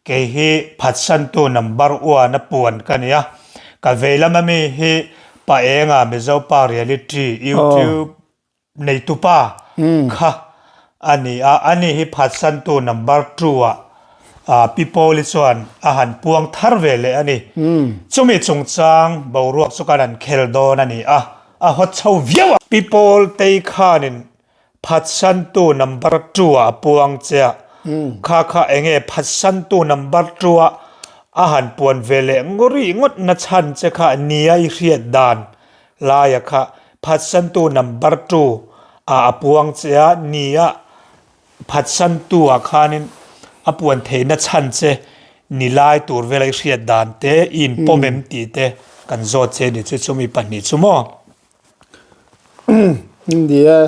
Kei hi phatsantu number one a puan ka ni a, ka vei lama mi hi Pa Enga Mizo Pa Reality YouTube neitupa kha a ni a, ani hi phatsantu number two ah Pi Pawli chuan a han puang thar ve leh a ni. Chumi chungchang boruak chu kan han khel dawn a ni a, a hawt chho viau a. Pi Pawltei khanin Phatsantu number two ah a puang che a, kha kha enge phatsantu number two ah a han puan ve leh ngawrih ngawt na chhan che kha nia i hriat dan laia kha phatsantu number two ah a puang che a, nia phatsantu ah khanin a puan theihna chhan che ni lai tur vela i hriat dan te i inpawm em tih te kan zawt che ni chu chumi pahnih chu maw. India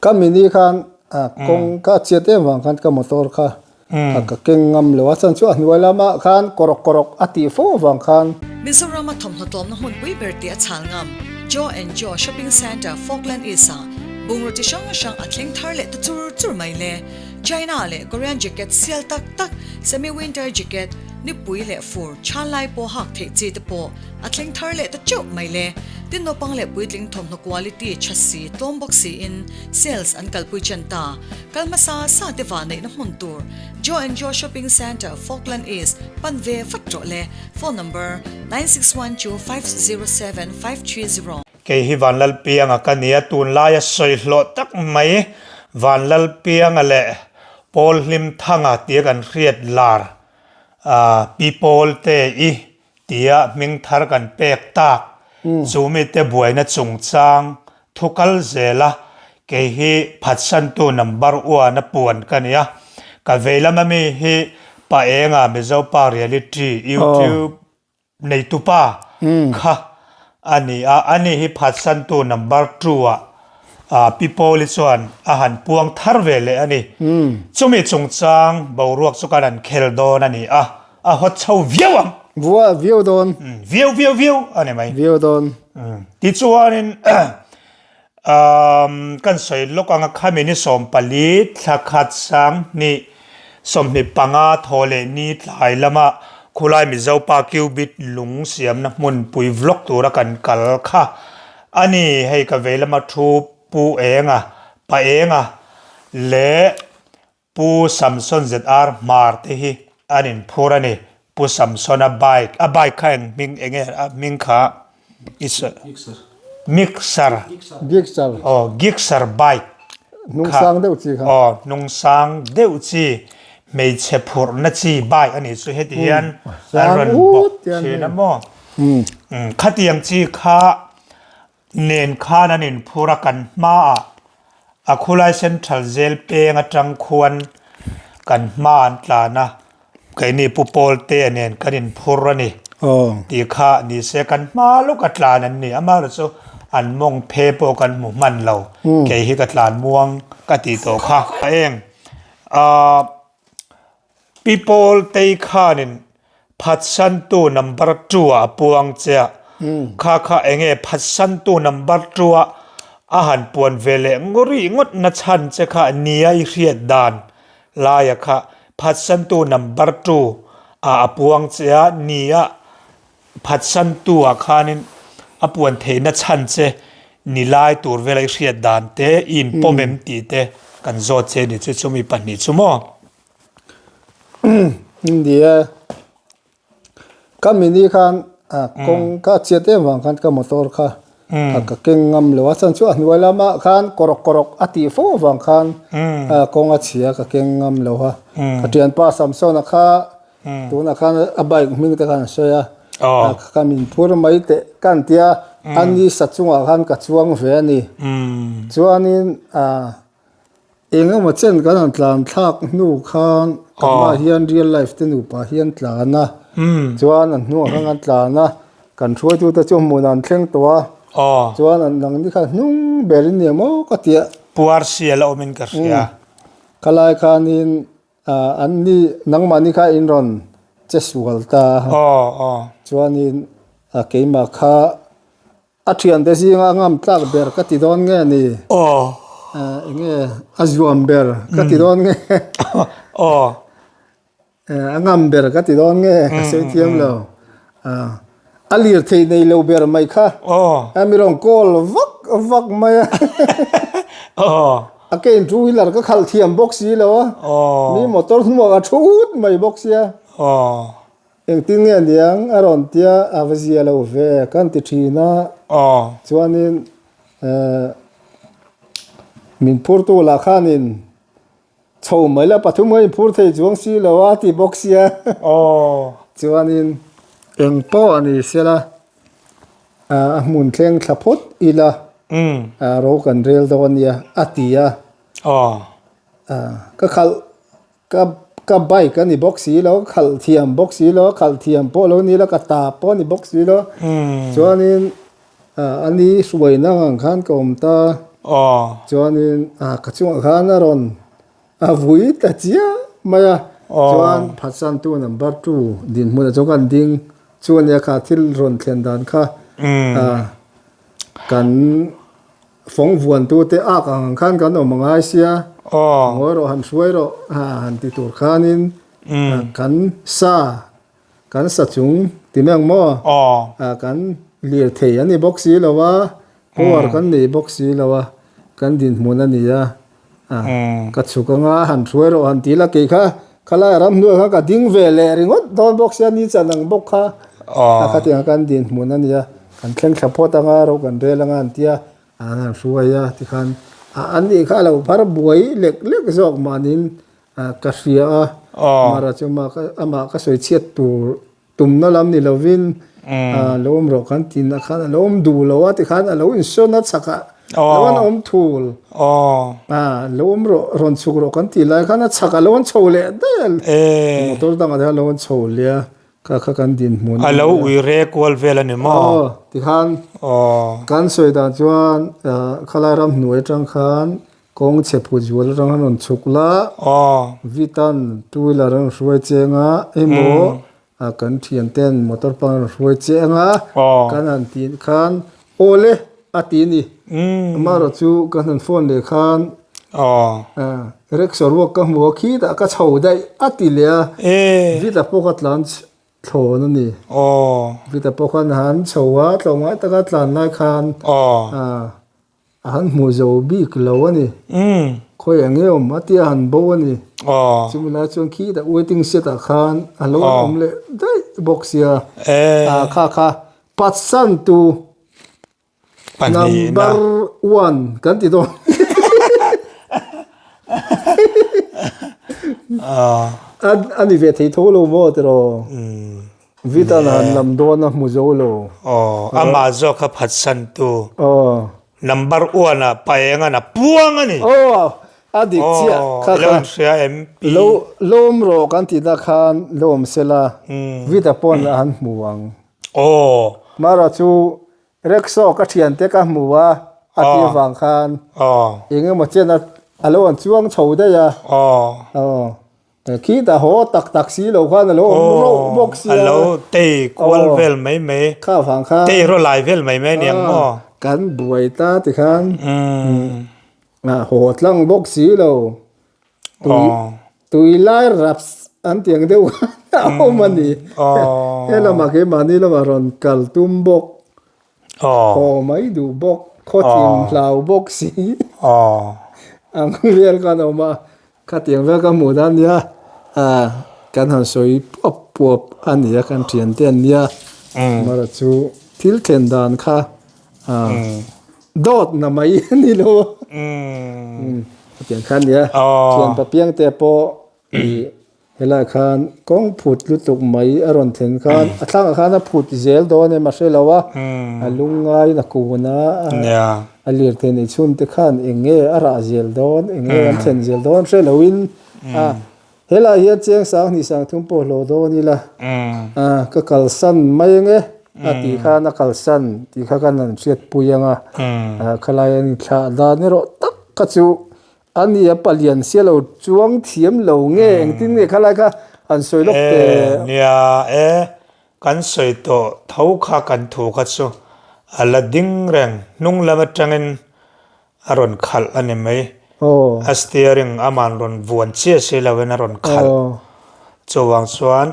ka mini khan a kawng ka chiat em vang khan ka motor kha a ka keng ngam lo a chuan chu a hnuai lamah khan kawrawk kawrawk a tih fo avang khan. Mizoram a thawmhnaw tlawmna hmunpui ber tih a chhal ngam Joe and Joe Shopping Centre Falkland East ah bungraw chi hrang hrang a thleng thar leh ta chur chur mai le. China leh Korean jacket sial tak tak, semi winter jacket, nipui leh fur chhan lai pawh hak theih chi te pawh A thleng thar leh ta teuh mai le. Tin naupang leh puitling thawmhnaw quality tha si, tlawm bawk siin sales an kalpui chen ta. Kal hmasa sa te va neihna hmun tur Joe and Joe Shopping Centre, Falkland East, pan ve vat rawh le. Phone number, 961250 7530. Kei hi Vanlalpianga ka nia, tunlaia sawi hlawh tak mai Vanlalpianga leh Paul Hlimthanga tia kan hriat lar Pi Paul te i Tia hming thar kan pek tak chu mite buaina chungchang thu kal zel a, kei hi phatsantu number one a puan ka ni a, ka vei lama mi hi Pa Enga Mizo Pa Reality YouTube neitupa kha a ni a, ani hi phatsantu number two ah Pi Pawli chuan a han puang thar ve leh a ni. Chumi chungchang boruak chu kan han khel dawn a ni a. A hawt chho viau ang. Vua viau dawn. Viau viau viau a ni mai. Viau dawn. Tichuanin kan sawi lawk ang a khami ni 14 thla khat 20 25 thaw leh ni tlai lama khulai Mizo pa cubit lung siamna hmunpui vlog tura kan kal kha a ni. Hei ka vei lama thu Pu Enga, Pa Enga leh Pu Samson ZR Hmar te hi an inphur a ni. Pu Samson-a bike, a bike kha eng hming eng nge a hming kha? Gixxer. Mixer. Gixxer. Aw, Gixxer bike kha. Hnung sang deuh chi kha. Aw, hnung sang deuh chi, hmeichhe phurhna chi bike a nih chu heti hian an rawn bawk thin a maw? Khatiang chi kha Nen khan an inphur a, kan hmaah a khulai Central Jail peng atang khuan kan hma an tlan a, keini Pu Pawltea nen kan inphur a ni tih kha ni se kan hma lawk a tlan an ni. Amaherawhchu chu an mawng phe pawh kan hmu hman lo, kei hi ka tlan muang ka tih tawh kha. Eng ahh. Pi Pawltei khanin phatsantu number two ah a puang che a, kha kha enge phatsantu number two ah a han puan ve leh ngawrih ngawt na chhan che kha nia i hriat dan laia kha phatsantu number two ah a puang che a, nia phatsantu ah khanin a puan theihna chhan che ni lai tur vela i hriat dan te i inpawm em tih te kan zawt che ni chu chumi pahnih chu maw. India ka mini khan a kawng ka chiat em vang khan ka motor kha a ka keng ngam lo a chuan chu a hnuai lamah khan kawrawk kawrawk a tih fo avang khan a kawng a chhia ka keng ngam lo a ka thianpa Samsona kha Tunah khan a bike hming te khan a sawi a, ka min phur mai teh ka an tia, a ni sa chungah khan ka chuang ve a ni. Chuanin eng emaw chen kan han tlan thlak hnu khan ka hmaah hian real life te nupa hian tlan a, chuan an hnungah khan kan tlan a, kan hruaitute chu hmun an thleng tawh a, chuan an nang ni khan hnung ber in ni maw ka tia. Puar sial a awmin ka hria. Khalai khanin An ni nangmahni kha in rawn che sual ta a, chuanin keimah kha a thiante zinga a ngam tlak ber ka ti dawn nge ni? Eng nge a zuam ber ka ti dawn nge? A ngam ber ka ti dawn nge ka sawi thiam lo. A lir thei nei lo ber mai kha. A mi rawn call vak vak mai a. A ke in two wheeler ka khalh thiam bawk si lo a. Mi motor hnuah ka thut mai bawk sia. Engtin nge aniang a rawn tia a va zia lo ve kan ti thin a. Chuanin min phurtu lah khanin Chho mai la pathum a inphur thei chuang si lo a ti bawk sia. Aw. Chuanin eng pawh a ni sela a hmun thleng thla phawt ila ro kan rel dawn nia a ti a. Aw. Ka khalh ka ka bike a ni bawk si lo, ka khalh thiam bawk si lo, khalh thiam pawh lo ni la ka ta pawh a ni bawk si lo. Chuanin A ni hruaina ang khan ka awm ta. Aw. Chuanin a ka chungah khan a rawn a vui ta chiah mai a. Aw. Chuan phatsantu number two dinhmunah chuan kan ding chu ania kha thil rawn thlen dan kha a kan fawng vuantute ak ang khan kan awm a ngai sia. Aw. Ngawi rawh han hruai rawh han ti tur khanin kan sa Kan sa chung ti mai ang maw? Aw. Ah, kan lir thei a ni bawk si lo a, power kan nei bawk si lo a, kan dinhmun a ni a. Ah, ka chhuk anga han hruai rawh han ti la kei kha khalai a ramhnuai kha ka ding ve leh ringawt dawn bawk sia ni chan ang bawk kha. Aw. A khatiang kan dinhmun a ni a, kan thleng thla phawt anga ro kan rel anga an ti a, an han hruai a tikhan a an nih kha a lo phar buai lek lek zawk mahniin Ka hria a, Mara chu amah ka sawi chhiat tur tumna lam ni lovin lo awm rawh kan ti na khan a lo awm duh lo a tikhan a lo insawn a chhakah lo an awm thul lo awm rawh rawn chhuk rawh kan tih lai khan a chhakah lo an chho leh daih a motor dangah te khan lo an chho leh a kha kha kan dinhmun a lo ui re kual vel a ni maw? Aw tikhan kan sawi dan chuan khalai ramhnuai atang khan Kawng chhe phut zual atang han rawn chhuk la, Vitan two wheeler a rawn hruai cheng a, emaw kan thian ten motor pang a rawn hruai cheng a, kan han tih khan aw le a ti a ni. Amaherawh chu kan han phone leh khan rickshaw ruak ka hmu a khitah ka chho daih a ti leh a, Vita pawh ka tlan thlawn a ni. Vita pawh khan han chho a, tlawmngai taka tlan lai khan A han hmu zo bik lo a ni. Khawi eng nge awm a tia han bo a ni. Chumi lai chuan khitah waiting shed ah khan a lo awm leh daih bawk sia. A kha kha patsan tu number one kan ti dawn. A ni ve thei tho lo maw tiraw? Vitan han lam dawn a hmu zo lo. Aw, amah zawk kha phatsantu. Aw. Number one ah paengan a puang a ni. Aw, a dik chiah. Aw, i lo inhria em pi? Lo, lawm rawh kan tihna khan lawm sela, Vita pawn a han hmu ang. Aw. Mara chu Rickshaw ka thiante ka hmu a, a tih avang khan eng emaw chen a lo an chuang chho daih a. Aw. Aw. Khitah haw tak tak si lo khan a lo awm rauh bawk sia. A lo tei kual vel mai mai. Kha vang khan. Tei rawh lai vel mai mai aniang maw? Kan buai ta ti khan haw tlang bawk si lo. Tui tui lai raps an ti ang deuh khan a awm a ni. He lamah keimahni lamah rawn kal tum bawk. Haw mai duh bawk, khawthim hlau bawk si. Ang vel khan a awm a. Khatiang vel ka hmuh dan nia kan han sawi puap puap a ni a kan thian te an nia mara chu thil thlen dan kha dawt na mai a ni lo khatiang kha a nia thian papiang te pawh ih helai khan kawng phut lutuk mai a rawn thlen khan a thlangah khan a phut zel dawn em a hre lo a a lungngaiin a kun a. A lirthei nei chhun te khan eng nge a rah zel dawn, eng nge an thlen zel dawn hre loin a helai hian cheng sang hnih sang thum pawh hlawh dawn ila a ka kalsan mai ang e a tih khan a kalsan tih kha kan han hriatpui ang a khalai an inthlah dan erawh tak kha chu a ni a palian sia lo chuang thiam lo nge engtin nge khalai kha han sawi lawk teh. Nia e Kan sawi tawh tho kha kan thu kha chu a la ding reng, hnung lam atangin a rawn khalh a ni mai. A steering aman rawn vuan chiah si loin a rawn khalh. Chuvang chuan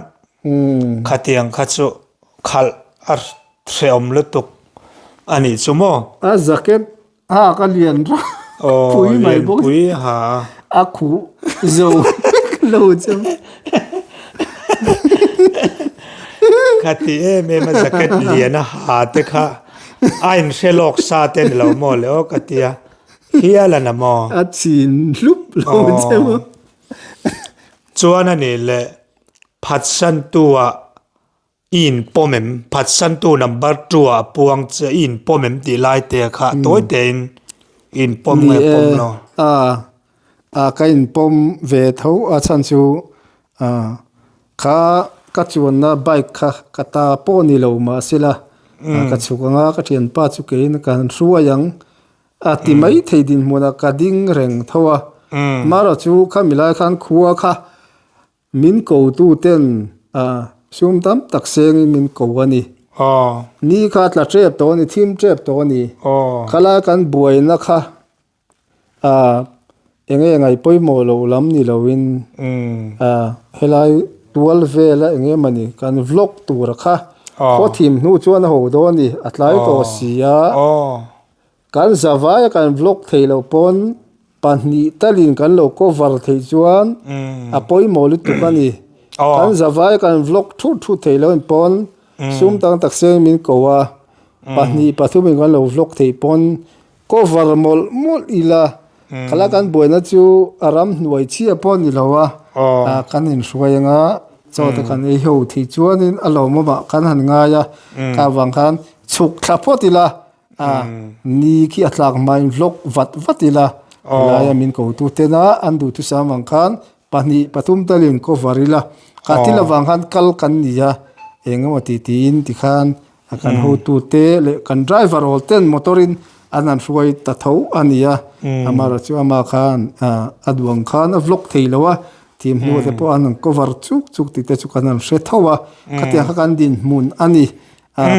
khatiang kha chu khalh a hrehawm lutuk a nih chu maw? A jacket ha ka lian ra pui mai bawk. Pui ha. A khuh zo lo chu. Khati em em a jacket lian a ha te kha a inhre lawk sa te ni lo maw le aw ka tia hial a na maw? A chhin hlup lo che maw? Chuan a nih leh phatsantu ah i inpawm em? Phatsantu number two ah a puang che i inpawm em tih lai te kha tawi tein i inpawm nge pawm lo? Ni e, a ka inpawm ve tho a chhan chu kha ka chuanna bike kha ka ta pawh ni lo mahsela ka chhuk anga ka thianpa chu keiin ka han hruai ang. A ti mai thei dinhmunah ka ding reng tho a, amaherawh chu khami lai khan khua kha min ko tu ten sum tam tak sengin min ko a ni. Ni kha tla tep tawh a ni, thim tep tawh a ni. Khalai kan buaina kha eng nge ngaih pawimawh loh lam ni loin helai tual vela eng nge mawni kan vlog tur kha khaw thim hnu chuan a ho dawn a ni, a tlai tawh si a. Kan zavaia kan vlog theih loh pawn pahnih talin kan lo cover theih chuan a pawimawh lutuk a ni. Kan zavaia kan vlog thut thut theih loh in pawn sum tam tak seng min ko a, pahnih pathumin kan lo vlog theih pawn cover mawlh mawlh ila khala kan buaina chu a ram hnuai chhia pawh a ni lo a, kan inhruai anga chaw te kan ei ho theih chuanin a lawmawmah kan han ngai a, kha avang khan chhuk thla phawt ila. A, ni khi a tlak hmain vlog vat vat ila, helaia min kotu tena an duhthusam ang khan pahnih pathum talin cover ila, kha thil avang khan kal kan ni a, eng emaw ti tiin tikhan kan hotute leh kan driver awl ten motor in an han hruai ta tho a ni a, amaherawh chu ama khan a duh ang khan a vlog thei lo a, thim hnu te pawh an han cover chuk chuk tih te chu kan han hre tho a, khatiang kha kan dinhmun a ni,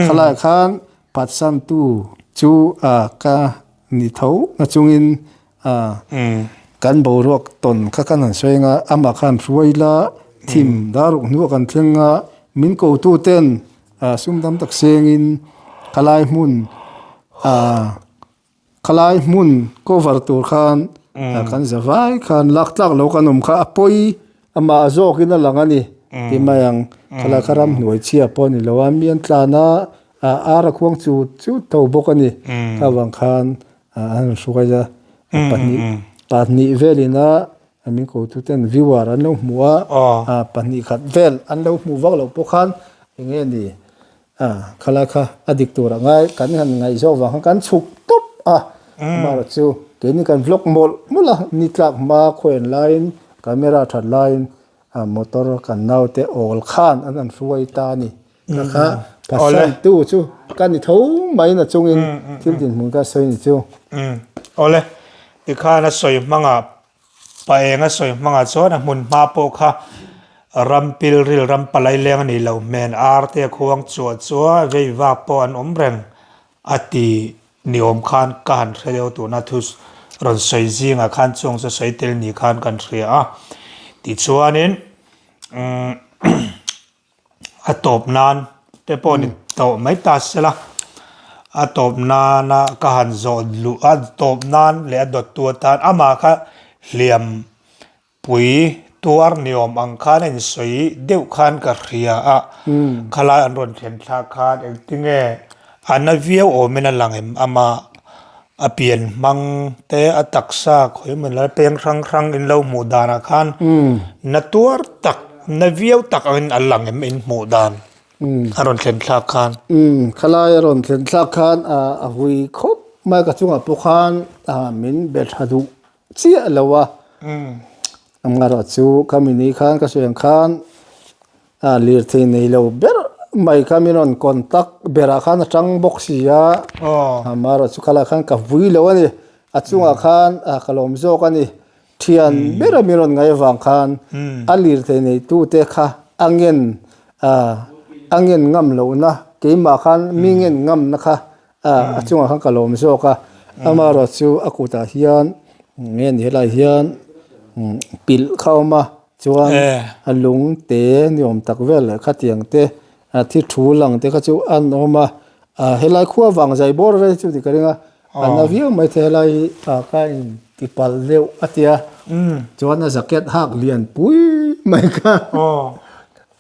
khalaiah khan Phatsantu chu ka ni tho na chungin kan boruak tawn kha kan han sawi anga amah khan hruai la thim daruk hnuah kan thleng a, min kotu ten sum tam tak sengin khalai hmun Khalai hmun cover tur khan kan za vai khan lak tlak lo kan awm kha a pawi amah zawkin a lang a ni ti mai ang. Khalai kha ramhnuai chhia pawh a ni lo a, mi an tlan a, ar a khuang chu chu tho bawk a ni. Kha vang khan an han hruai a, pahnih pahnih velin a min kotu ten viewer an lo hmu a, pahnih khat vel an lo hmuh vak loh pawh khan eng nge ni A, khalai kha a dik tur a ngai, kan han ngaihzawk vang khan kan chhuk tawp a, amaherawh chu keini kan vlog mawlh mawlh a, ni tlak hma khawian laiin camera that laiin motor kan naute awl khan an han hruai ta a ni. Kha kha phasantu chu ka ni tho mai na chungin thil dinhmun ka sawi ni chu. Awle, tikhan a sawi hmangah Pa enga sawi hmangah chuan a hmun hma pawh kha ram pilril ram palai leng a nih loh hmel ar te a khuang chuah chuah vei vak pawh an awm reng a ti ni awm khan ka han hre deuh tuna thu rawn sawi zingah khan chung chu sawi tel ni khan kan hria a tichuanin umm A tawp nan te pawh ni tawh mai ta sela, a tawp nana ka han zawh luh a tawp nan leh a dawttu atan amah kha hliam pui tuar ni awm ang khan a insawi deuh khan ka hria a, khalai an rawn thlen thlak khan engtinge a na viau awmin a lang em ama a pian hmang te a taksa khawi emaw la peng hrang hrang in lo hmuh danah khan na tuar tak na viau tak angin a lang em in hmuh dan a rawn thlen thlak khan. Umm khalai a rawn thlen thlak khan a hui khawp mai ka chungah pawh khan min be tha duh chiah lo a amaherawh chu khami ni khan ka sawi ang khan A lirthei nei lo ber mai kha min rawn contact berah khan a tang bawk si a, amaherawh chu khalai khan ka vui lo a ni, a chungah khan ka lawm zawk a ni, thian bera min rawn ngaih avang khan a lirthei neitute kha a ngen a ngen ngam lohna keimah khan mi ngen ngamna kha a chungah khan ka lawm zawk a, amaherawh chu a kutah hian nge ni helaiah hian pilh kha a awm a. Chuan a lung te ni awm tak vel leh khatiang te a thi thu lang te kha chu an awm a, helai khua vang zai bawr vel chu tih ka ring a, a na viau mai thei helai hi ka in ti palh deuh a tia, chuan a jacket hak lian pui mai kha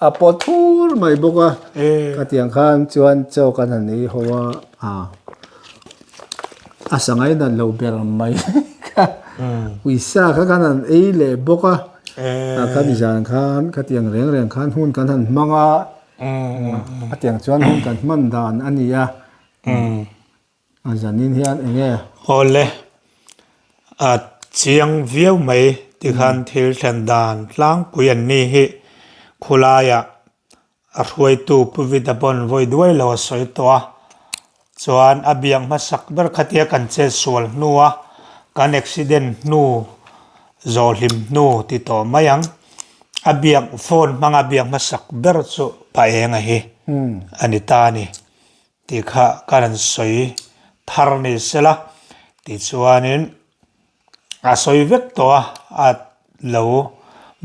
a pawt thur mai bawk a, khatiang khan chuan chaw kan han ei ho a. A sangai nat lo ber mai kha uisa kha kan han ei leh bawk a a kha nizan khan khatiang reng reng khan hun kan han hmang a khatiang chuan hun kan hman dan a ni a a zanin hian eng nge. Awle a chiang viau mai tikhan thil thlen dan tlangpui an ni hi khulaiah A hruaitu Pu Vida pawn vawi duai lo a sawi tawh a, chuan a biak hmasak ber khatia kan chet sual hnua kan accident hnu zawh hlim hnu ti tawh mai ang. A biak phone hmanga biak hmasak ber chu Pa Enga hi a ni ta a ni tih kha ka rawn sawi thar ni sela tichuanin A sawi vek tawh a, a lo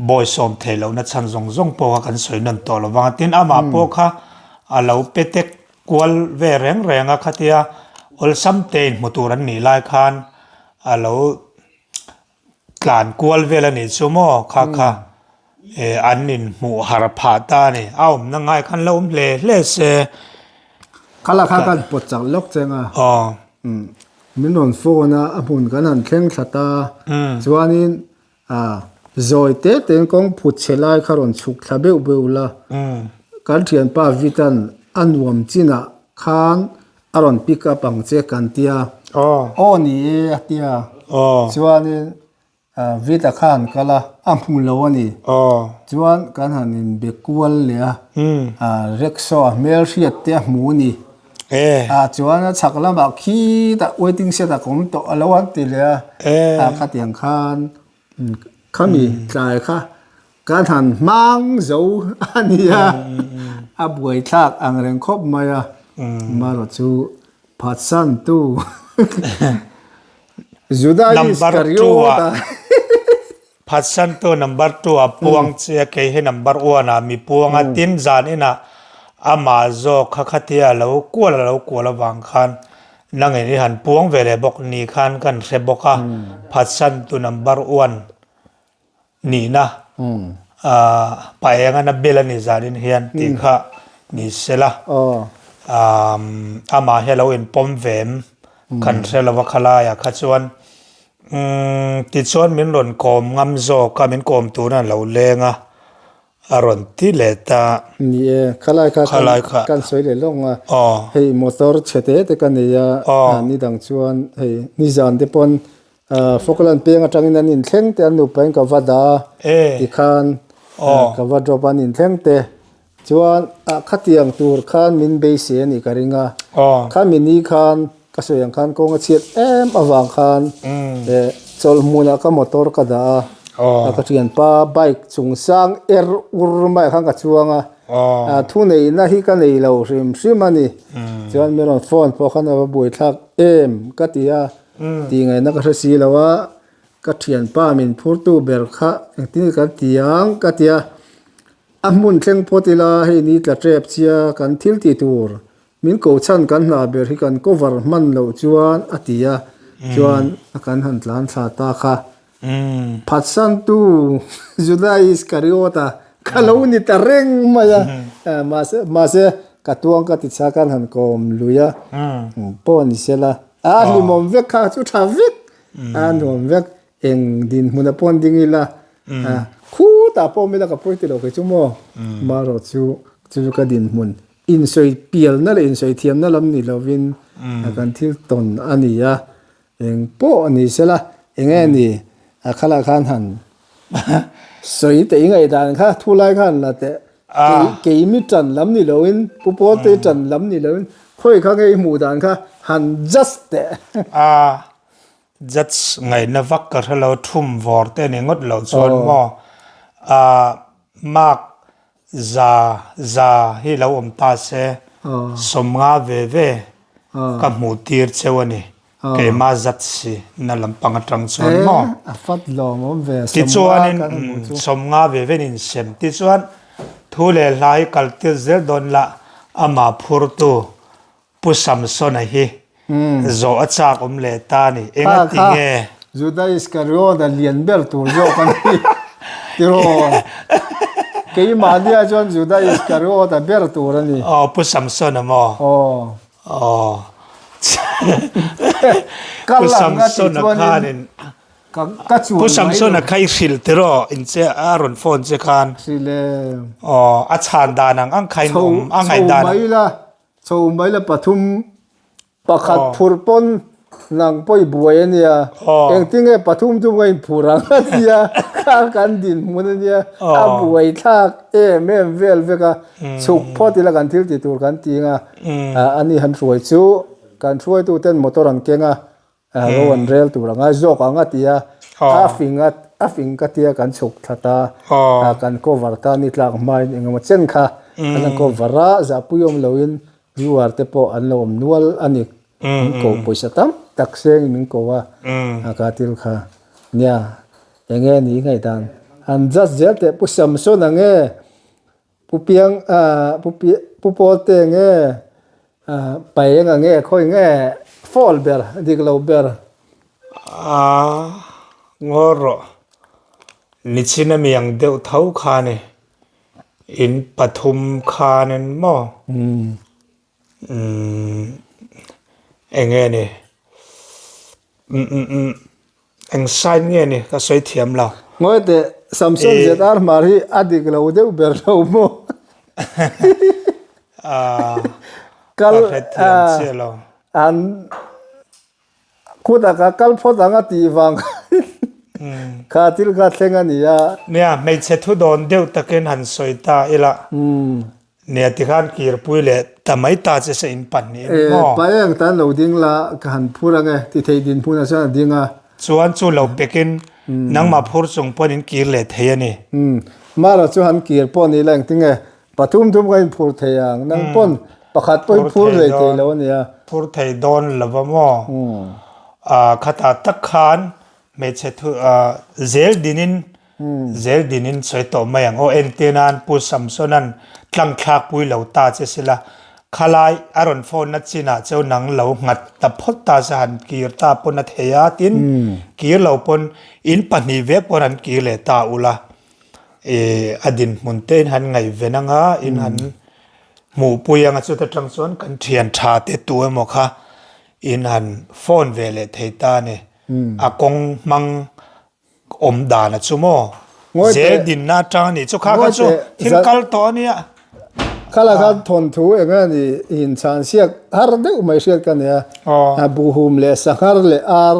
bawisawm theih lohna chhan zawng zawng pawh kha kan sawi nawn tawh lo vang a, tin amah pawh kha a lo pe tek kual ve reng reng a, khatia awlsam te inhmu tur an nih lai khan a lo tlan kual vel a nih chu maw kha kha an inhmuh har phah ta a ni, a awmna ngai khan lo awm hle hle se. Khala kha kan pawt chak lawk cheng a. Min rawn phone a, a hmun kan han thleng thla ta. Chuanin zawi te tein kawng phut chhe lai kha rawn chhuk thla beuh beuh la. Kan thianpa Vitan a nuam chinah khan a rawn pick up ang che kan tia. Aw ni e a tia. Chuanin Vita kha han kal a, a hmu lo a ni. Chuan kan han inbe kual leh a, rickshaw a hmel hriat te a hmu a ni. Chuan a chhak lamah khitah waiting shed ah ka awm tawh a lo han ti leh a, khatiang khan khami tlai kha kan han hmang zo a ni a, a buaithlak ang reng khawp mai a, marawh chu phatsantu. Juda Number 2 ah phatsantu number 2 ah puang che a kei hi number 1 ah mi puang a tin zan inah amah zawk kha khatia a lo kual a lo kual avang khan nangin i han puang ve leh bawk ni khan kan hre bawk a phatsantu number 1 Nihna pa engan a bel a ni zanin hian tih kha ni sela amah hi a lo inpawm ve em kan hre lo a khalaiah kha chuan tichuan min rawn kawm ngam zawk a min kawm tuna a lo leng a a rawn ti leh ta. Ni e, khalai kha kan sawi leh lawk nga hei motor chhe te te ka nei a nidang chuan hei nizan te pawn Falkland peng atangin an inthleng te an nupain ka va dah a tikhan ka va drop a an inthleng te chuan khatiang tur khan min beisei a nih ka ring a khami ni khan ka sawi ang khan kawng a chhiat em avang khan chawlh hmunah ka motor ka dah a ka thianpa bike chung sang er ur maiah khan ka chuang a thuneihna hi ka nei lo hrim hrim a ni chuan min rawn phone pawh khan a va buaithlak em ka ti a. Tih ngaihna ka hre si lo a, ka thianpa min phurtu ber kha engtin nge kan ti ang ka ti a, a hmun thleng phawt ila hei ni tla tep chia kan thil tih tur min ko chhan kan hna ber hi kan cover hman loh chuan a ti a, chuan a kan han tlan thla ta kha. Phatsantu Juda Iskariota kha lo ni ta reng mai a, mahse mahse ka tuang ka ti chak an han kawm lui a, pawh ni sela a hlimawm vek kha chu tha vek a nuam vek eng dinhmun a pawn ding ila khutah pawh awm ila ka pawi ti lo kei chu maw marawh chu chu chu ka dinhmun insawi pialna leh insawi thiamna lam ni lovin kan thil tawn a ni a. Eng pawh ni sela, eng nge ni a khalah khan han sawi teh i ngaihdan kha thu lai khan la teh. Keimi tan lam ni loin, Pu Pawlte tan lam ni loin, khawi kha nge i hmuh dan kha han judge teh. A judge ngaihna vak ka hre lo, thum vawr te ni ngawt lo chuan maw a mark za za hi lo awm ta se, 50 ve ve ka hmuh tir cheu a ni. Keimah zat si na lampang atang chuan maw? A fat lawm awm ve, Tichuanin 50 ve ven insem. Tichuan thu leh hla hi kal tir zel dawn la, amah phurtu Pu Samsona hi zawh a chak awm leh ta a ni. Enga ti nge? Juda Iskariot a lian ber tur zawk a ni tiraw? Keimahnia chuan Juda Iskariot a ber tur a ni. Aw, Pu Samsona maw? Aw. Aw. Pu Samsona khanin Pu Samsona kha i hrilh tiraw in che a rawn phone che khan. Hrilh e. Aw, a chhan dan ang ang kha in awm a ngaih dan. Chho mai la, chho mai la pathum pakhat phur pawn nang pawh i buai a nia. Engtinge pathum chu ka inphur ang a tia kha kan dinhmun a nia. A buai thlak em em vel vek a. Chhuk phawt ila kan thil ti tur kan ti ang a. Ani han hruai chu kan hruaituten motor an keng a, ro an rel tur a ngai zawk ang a ti a, a fing a a fing ka tia kan chhuk thlat a, kan cover ta ni tlak hmain engemaw chen kha kan han cover a, zahpui awm loin viewer te pawh an lo awm nual a ni, min ko pawisa tam tak sengin min ko a, ka til kha nia enge ni ngaihdan han judge zel teh Pu Samson ang e. Pu Piang Pu Pu Pawlte nge Paenga nge khawi nge fall ber dik lo ber. A ngaw rawh nichin a miang deuh tho khan i in pathum khanin maw eng nge ni Eng sign nge ni ka sawi thiam lo. Ngawi teh Samson ZR Hmar hi a dik lo deuh ber lo maw? Kal hrethiam chiah lo. An khutah ka kal phawt ang a tih vang kha thil kha thleng a ni a. Nia, hmeichhe thu dawn deuh takin han sawi ta ila. Nia tikhan kirpui leh ta mai ta che se in pan ni ni maw? Pa eng tan lo ding la ka han phur ang e ti thei dinhmun ah chuan a ding a. Chuan chu lo pekin nangmah phur chung pawn in kir leh thei a ni. Mara chu han kir pawh ni la engtin nge pathum thum ka in phur thei ang nang pawn pakhat pawh in phur rei thei lo a nia. Phur thei dawn lo va maw? Khatah tak khan hmeichhe thu zel dinin Zel dinin sawi tawh mai ang aw. Entir nan Pu Samsona'n tlang thlak pui lo ta che sila, khalai a rawn phone na chinah cheu nang lo nghat ta phawt ta se han kir ta pawn a thei a, tin kir lo pawn in pahnih vek pawn han kir leh ta ula, ih a dinhmun te in han ngaihven anga in han hmuhpui anga chuta tang chuan kan thian tha te tu emaw kha in han phone ve leh thei ta a ni. A kawng hmang Awm dan a chu maw? Zel dinna atang a nih chu kha kha chu thil kal tawh a nia. Khala khan thawnthu eng a ni inchhan siak har deuh mai hriat ka nia. A buhhum leh sanghar leh ar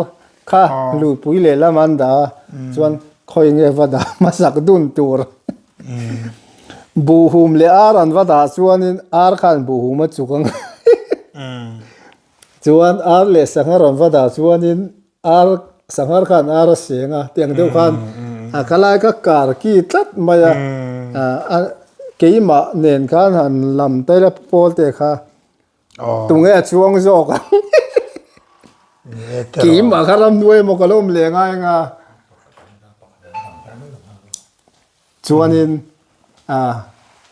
kha luipui leh lam an dah a, chuan khawi nge va dah hmasak dun tur. Buhhum leh ar an va dah chuanin ar khan buhhum a chuk ang. Chuan ar leh sanghar an va dah chuanin Ar sanghar khan ar a seng a tiang deuh khan a ka lai kha kar ki tlat mai a a keimah nen khan han lam taila pawl te kha tunge a chuang zawk ang keimah kha ramhnuai emaw ka lo awm leh ngai anga Chuanin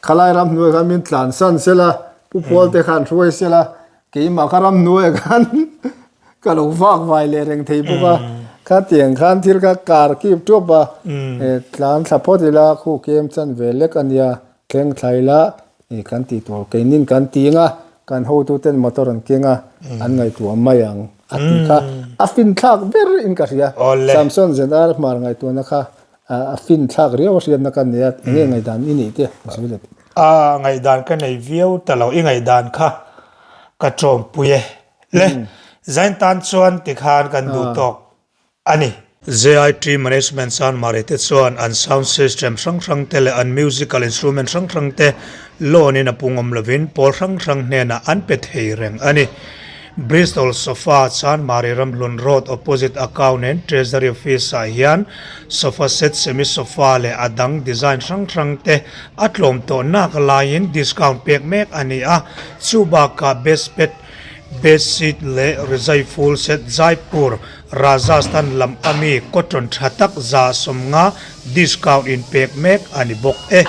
khalai ramhnuai khan min tlansan sela, Pu Pawl te khan hruai sela, keimah kha ramhnuaiah khan ka lo vak vai leh reng thei bawk a. Khatiang khan thil kha kar kip tuap a, tlan thla phawt ila khu kem chan ve lek a nia, thleng thla ila kan tih tur keinin kan ti ang a, kan hotuten motor an keng a, an ngaihtuah mai ang a tih kha a finthlak ber in ka hria. Samson Zenar hmar ngaihtuahna kha A fin thlak riau a hriatna ka nei a, enge ngaihdan i neih te ka sawi let. A ngaihdan ka nei viau ta lo, i ngaihdan kha ka tawmpui e. Le, zain tan chuan tikhan kan duh tawk a ni. JIT Management Chanmari te chuan an sound system hrang hrang te leh an musical instrument hrang hrang te loan in a pungawm lovin pawl hrang hrang hnenah an pe thei reng a ni. Bristol Sofa Chanmari Ramhlun Road opposite Account and Treasury Office ah hian sofa set, semi sofa leh a dang design hrang hrang te a tlawm tawh nak laiin discount pek mek a ni a, chu bakah best pet. Bedsheet leh rizai full set Jaipur, Rajasthan lam ami cotton tha tak 150 discount in pek mek a ni bawk e.